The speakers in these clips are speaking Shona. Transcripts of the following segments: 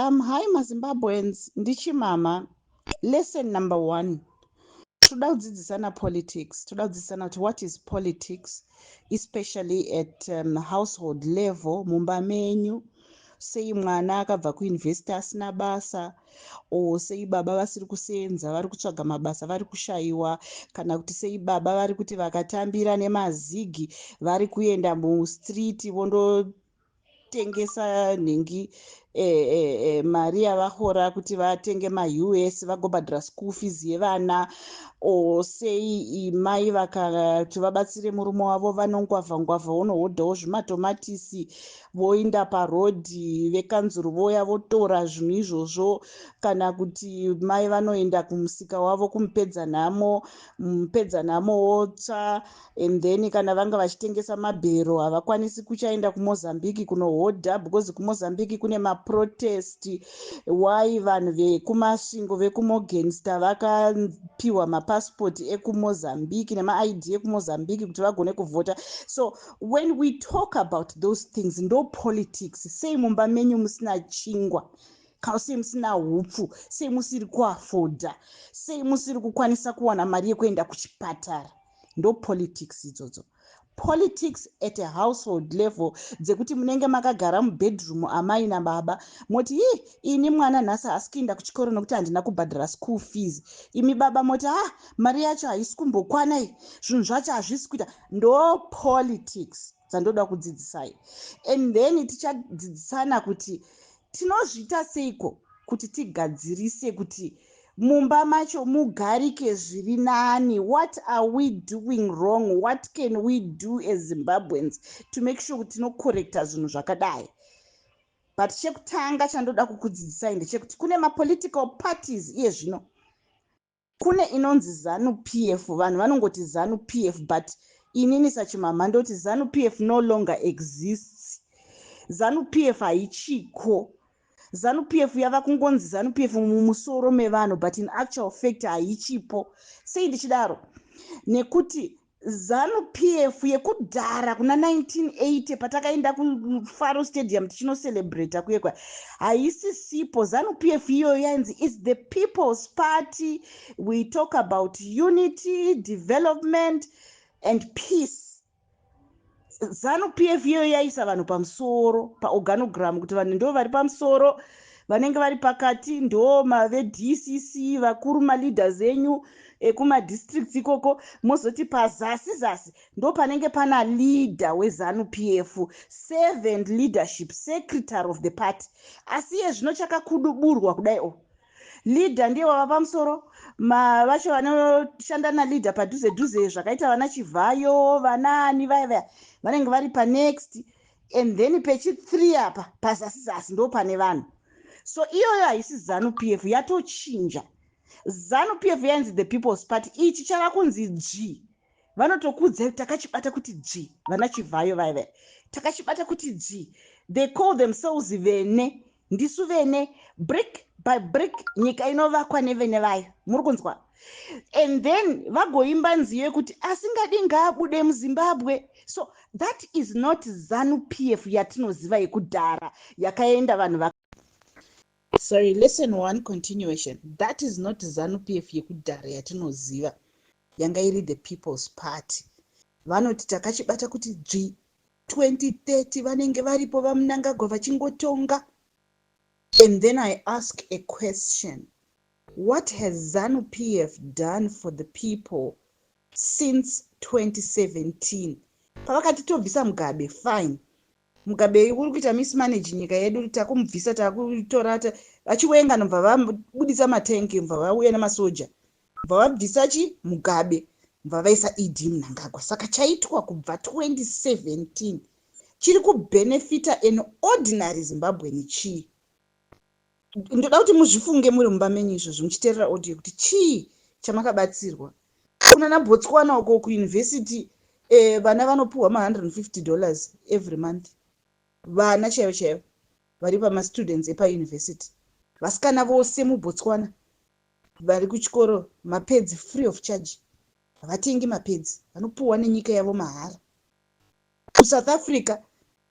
Hi maZimbabweans, ndiChimama. Lesson number one. Toda kudzidzisana politics. Toda kudzidzisana kuti what is politics, especially at household level, mumba menyu. Sei mwana akabva kuuniversity asina basa, or sei baba vasiri kusenza, vari kutsvaga mabasa, vari kushayiwa, kana kuti sei baba vari kuti vakatambira nemazigi vari kuenda mustreet vondotengesa nhingi mari yavahora kuti vatenge maUS vagobhadhara school fees yevana, o sei mai vakati vabatsire murume wavo vanongwavha ngwavha, vonohodhawo zvimatomatisi, voinda parodhi, vekanzuru voya votora zvinhu izvozvo, kana kuti mai vanoenda kumusika wavo kumupedza nhamo, mupedza nhamo wotsva, and then kana vanga vachitengesa mabhero havakwanisi kuchaenda kuMozambique kunohodha because kuMozambique kune maprotest. Why vanhu vekuMasvingo, vekuMorgenster, vakapiwa mapasipoti ekuMozambique nemaID ekuMozambique kuti vagone kuvhota? So when we talk about those things, ndo politics. Sei mumba menyu musina chingwa, kana sei musina hupfu, sei musiri kuafodha, sei musiri kukwanisa kuwana mari yekuenda kuchipatara? Ndo politics idzodzo, politics at a household level, dzekuti munenge makagara mubedroom, amai nababa, moti, "Ii, ini mwana nhasi haasi kuenda kuchikoro nokuti handina kubhadhara school fees." Imi baba moti, "Ha, ah, mari yacho haisi kumbokwana, zvinhu zvacho hazvisi kuita." Ndo politics dzandoda kudzidzisai. And then tichadzidzisana kuti tinozviita seiko kuti tigadzirise kuti mumba macho mugarike zviri nani. What are we doing wrong? What can we do as Zimbabweans to make sure kuti tinocorrecta zvinhu zvakadai? But chekutanga chandoda kukudzidzisai ndechekuti kune mapolitical parties iye zvino. Kune inonzi ZANU PF. Vanhu vanongoti ZANU PF, but inini saChimama ndoti ZANU PF no longer exists. ZANU PF haichiko. ZANU PF yava kungonzi ZANU PF mumusoro mevanhu, but in actual fact haichipo. Sei ndichidaro? Nekuti ZANU PF yekudhara kuna 1980, patakaenda kuFaro Stadium tichinocelebrata kuyekwa, haisisipo. ZANU PF iyoyo yainzi is the People's Party. We talk about unity, development and peace. ZANU PF iyoyo yaisa vanhu pamusoro paorganogram, kuti vanhu ndo vari pamusoro, vanenge vari pakati ndo maveDCC, vakuru, maleaders enyu ekumadistricts ikoko, mozoti pazasi zasi ndo panenge pana leader weZANU PF, servant leadership, secretary of the party. Asi iye zvino chakakuduburwa kudai o, leader ndiye wava pamusoro, vacho vanoshanda naleader padhuze dhuze, zvakaita vana Chivhayo, vanaani vaya vaya, vanenge vari panext, and then pechi3 apa pazasi zasi ndo pane vanhu. So iyoyo haisi ZANU PF, yatochinja. ZANU PF yainzi the People's Party. Ichi chava kunzi dzvi. Vanotokudzai, "Takachibata kuti dzvi." Vana Chivhayo vaya vaya, "Takachibata kuti dzvi." They call themselves vene, ndisu vene, brick by brick nyika inovakwa nevene vayo. Muri kunzwa? And then vagoimba nziyo yekuti asingadi ngaabude muZimbabwe. So that is not ZANU PF yatinoziva yekudhara yakaenda vanhu va, sorry, lesson one continuation. That is not ZANU PF yekudhara yatinoziva yanga iri the People's Party. Vanoti takachibata kuti dzvi, 2030 vanenge varipo, vaMunangagwa vachingotonga. And then I ask a question: what has ZANU PF done for the people since 2017, pavakati tobvisa Mugabe? Fine, Mugabe uri kuita mismanage nyika yedu, takumubvisa, takutora vaChiwenga. Nobva vabudisa matengi, bva vauya nemasoja, bva vabvisa chi Mugabe, bva vaisa ED Mnangagwa. Saka chaitwa kubva 2017 chiri kubenefita an ordinary Zimbabwean chii? Ndoda kuti muzvifunge muri mumba menyu izvozvo muchiteerera audio, kuti chii chamakabatsirwa. Kuna naBotswana uko kuuniversity, vana vanopiwa ma150 dollars every month, vana chaivo chaivo vari pamastudents epauniversity. Vasikana vose muBotswana vari kuchikoro, mapads free of charge, havatengi mapads, vanopiwa nenyika yavo mahara. KuSouth Africa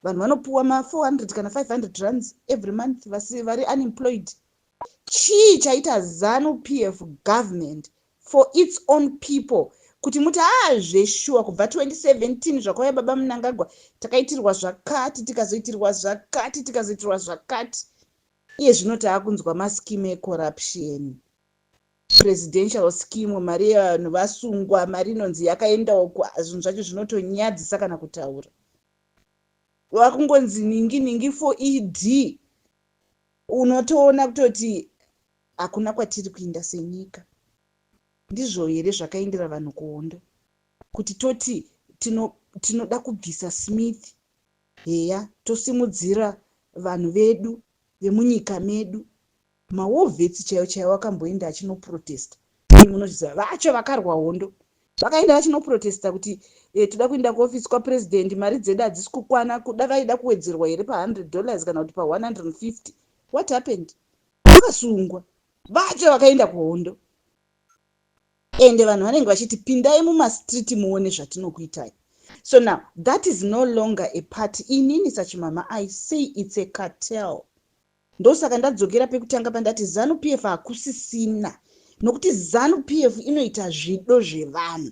Vanhu vanopuwa ma400 kana 500 rands every month, vasi vari unemployed. Chii chaita ZANU PF government for its own people kuti muti, "Haa, zveshuwa, kubva 2017 zvakauya baba Munangagwa, takaitirwa zvakati, tikazoitirwa zvakati, tikazoitirwa zvakati"? Iye zvino taakunzwa mascheme ecorruption, presidential scheme, mari yevanhu vasungwa, mari inonzi yakaendawo. Zvinhu zvacho zvinotonyadzisa kana kutaura. Vakungonzi ningi ningi for ED. Unotoona kutoti hakuna kwatiri kuinda senyika. Ndizvo here zvakaendera vanhu kuhondo, kuti toti tinoda kubvisa Smith, heya, tosimudzira vanhu vedu vemunyika medu? Mawar vets chaivo chaivo akamboenda achinoprotesta. Munozviziva, vacho vakarwa hondo vakaenda vachinoprotesta kuti toda kuenda kuofisi kwapurezidendi, mari dzedu hadzisi kukwana. Kuda vaida kuwedzerwa here pa$100 kana kuti pa150? What happened? Vakasungwa vacho vakaenda kuhondo. Ende vanhu vanenge vachiti, "Pindai mumastreet muone zvatinokuitai." So now that is no longer a party. Inini sachimama, I say it's a cartel. Ndosaka ndadzokera pekutanga pandati ZANU PF hakusisina, nokuti ZANU PF inoita zvido zvevanhu.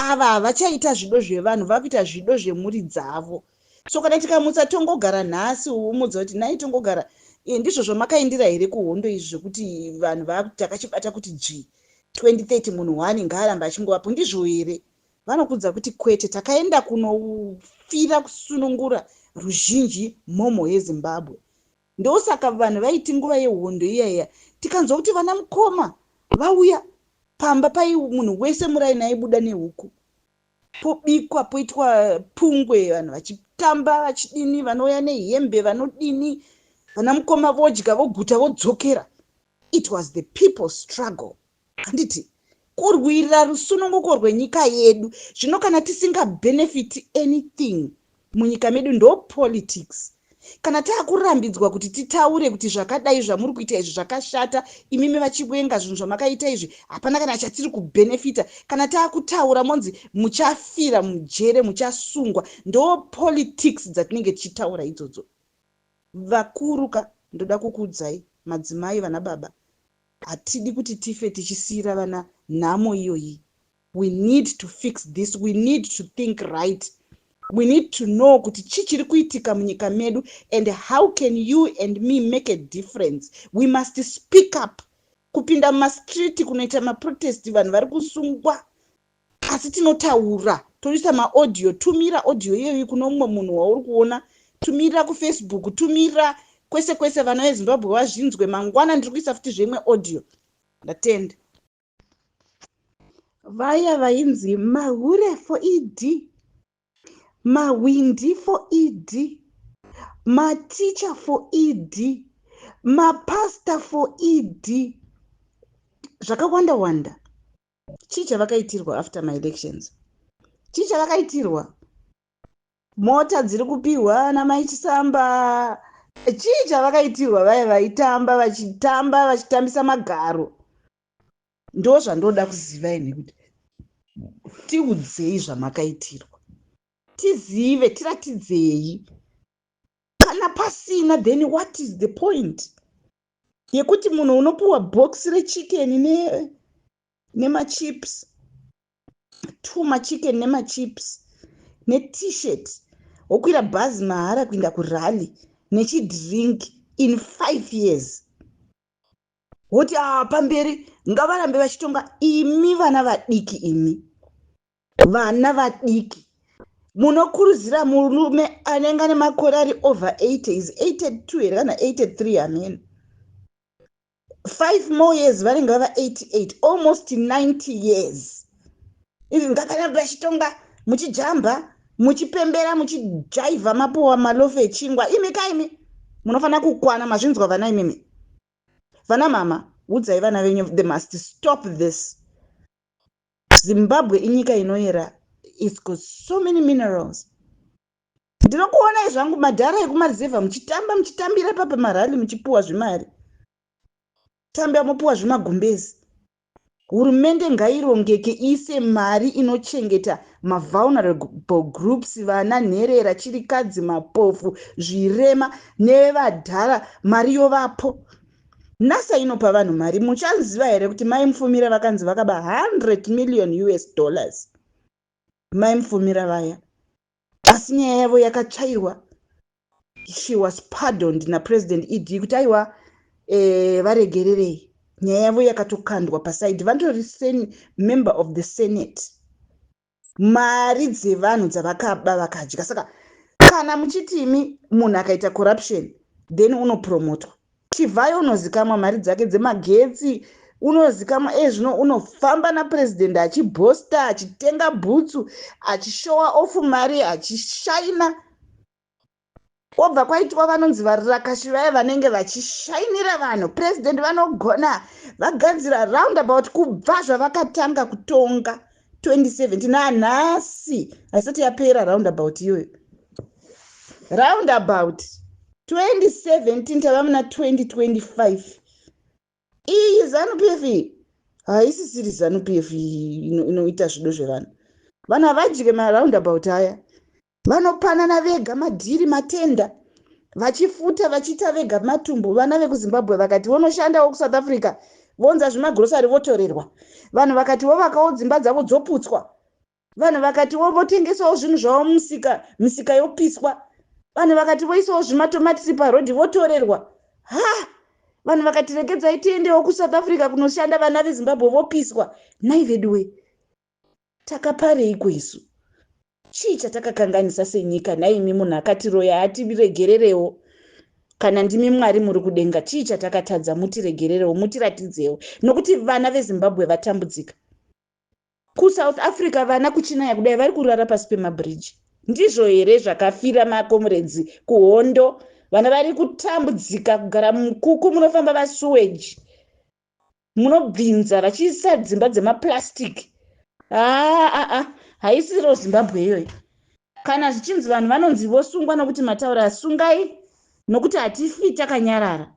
Ava havachaita zvido zvevanhu, vakuita zvido zvemhuri dzavo. So kana tikamutsa Tongogara nhasi, umudza kuti, "Nhai Tongogara, ndizvo zvamakaindira here kuhondo izvi, zvekuti vanhu takachibata kuti dzvi, 2030 munhu one ngaaramba achingovapo, ndizvo here?" Vanokudza kuti, "Kwete, takaenda kunofira kusunungura ruzhinji, mhomho yeZimbabwe." Ndosaka vanhu vaiti nguva yehondo iyaiya, tikanzwa kuti vana mukoma vauya pamba pai, munhu wese muraini aibuda nehuku, pobikwa, poitwa pungwe, vanhu vachitamba, vachidini, vanouya nehembe, vanodini, vana mukoma vodya, voguta, vodzokera. It was the people struggle, handiti? Kurwira rusununguko rwenyika yedu. Zvino kana tisingabhenefiti anything munyika medu, ndo politics. Kana taakurambidzwa kuti titaure kuti zvakadai zvamuri kuita izvi zvakashata, imimi vaChiwenga, zvinhu zvamakaita izvi hapana kana chatiri kubhenefita, kana taakutaura monzi muchafira mujere, muchasungwa, ndo politics dzatinenge tichitaura idzodzo. Vakuru ka, ndoda kukuudzai, madzimai, vana baba, hatidi kuti tife tichisiyira vana nhamo iyoyi. We need to fix this. We need to think right. We need to know kuti chii chiri kuitika munyika medu and how can you and me make a difference. We must speak up. Kupinda mumastreet kunoita maprotest, vanhu vari kusungwa, asi tinotaura, toisa maaudio. Tumira audio iyoyi kuno mumwe munhu wauri kuona, tumira kuFacebook, tumira kwese kwese, vana veZimbabwe vazvinzwe. Mangwana ndiri kuisa futi zvimwe audio. Ndatenda. Vaya vainzi mahure for ED, mahwindi for ED, maticha for ED, mapasta for ED, zvakawanda wanda, chii chavakaitirwa after maelections? Chii chavakaitirwa? Mota dziri kupiwa namai Chisamba, chii chavakaitirwa? Vaya vaitamba, vachitamba, vachitambisa magaro, ndo zvandoda kuziva ini, kuti tiudzei zvamakaitirwa, tizive, tiratidzei. Kana pasina, then what is the point yekuti munhu unopiwa bhokisi rechicken nemachips, two machicken nemachips neT-shirt, wokwira bhazi mahara kuenda kurally nechidrink in 5 years, woti, "A, pamberi, ngavarambe vachitonga"? Imi vana vadiki, imi vana vadiki munokurudzira murume anenge ane makore ari over 80, is 82 here kana 83? Amen. 5 more years vanenge vava 88, almost 90 years. Izvi, "Ngavarambe vachitonga," muchijamba, muchipembera, muchijaivha, mapuwa malofu echingwa. Imi kaimi munofanira kukwana. Mazvinzwa, vana imimi, vana mama, udzai vana venyu, they must stop this. Zimbabwe inyika inoyera. It's got so many minerals. Ndinokuonai zvangu, madhara ekumarezevha, muchitamba, muchitambira papa marally, muchipuwa zvimari, tamba, mupuwa zvimagumbezi. Hurumende ngairongeke, iise mari inochengeta mavulnerable groups, vana, nherera, chirikadzi, mapofu, zvirema nevadhara. Mari yovapo. NSSA inopa vanhu mari. Muchaziva here kuti Mai Mupfumira vakanzi vakaba 100 million US dollars? Mai Mupfumira vaya, asi nyaya yavo yakatsvairwa. She was pardoned naPresident ED kuti aiwa, varegererei. Nyaya yavo yakatokandwa paside. Vanotori member of the Senate. Mari dzevanhu dzavakaba vakadya. Saka kana muchitimi munhu akaita corruption, then unopromotwa. Chivayo unozikamwa mari dzake dzemagetsi, unozikamwa ezvino unofamba napurezidendi achibhosta, achitenga bhutsu, achishowa off mari, achishaina. Kwobva kwaitwa vanonzi varakashi vaya vanenge vachishainira vanhu. Purezidendi vanogona, vagadzira roundabout. Kubva zvavakatanga kutonga 2017 nanhasi haisati yapera roundabout iyoyo. Roundabout 2017, tava muna 2025. Iyi ZANU PF haisisiri ZANU PF inoita zvido zvevanhu. Vanhu havadye maroundabout aya, vanopanana vega madhiri, matenda, vachifuta, vachiita vega matumbu. Vana vekuZimbabwe vakati vonoshandawo kuSouth Africa, vonza zvimagrosari, votorerwa. Vanhu vakati vovakawo dzimba dzavo, dzoputswa. Vanhu vakati votengesawo zvinhu zvavo musika, misika yopiswa. Vanhu vakati voisawo zvimatomatisi parodhi, votorerwa. Ha, vanhu vakati regedzai tiendewo kuSouth Africa kunoshanda, vana veZimbabwe vopiswa. Nai veduwe, takapareiko isu? Chii chatakakanganisa senyika naimi? Munhu akatiroya atiregererewo. Kana ndimi Mwari muri kudenga, chii chatakatadza? Mutiregererewo, mutiratidzewo, nokuti vana veZimbabwe vatambudzika kuSouth Africa. Vana kuchinaya kudai vari kurara pasi pemabhiriji. Ndizvo here zvakafira macomrades kuhondo? Vana vari kutambudzika kugara mukuku munofamba vasewage, munobvinza, vachiisa dzimba dzemaplastic. Aa, haisiro Zimbabwe iyoyo. Kana zvichinzi vanhu vanonzi vosungwa nokuti mataura, sungai, nokuti hatifi takanyarara.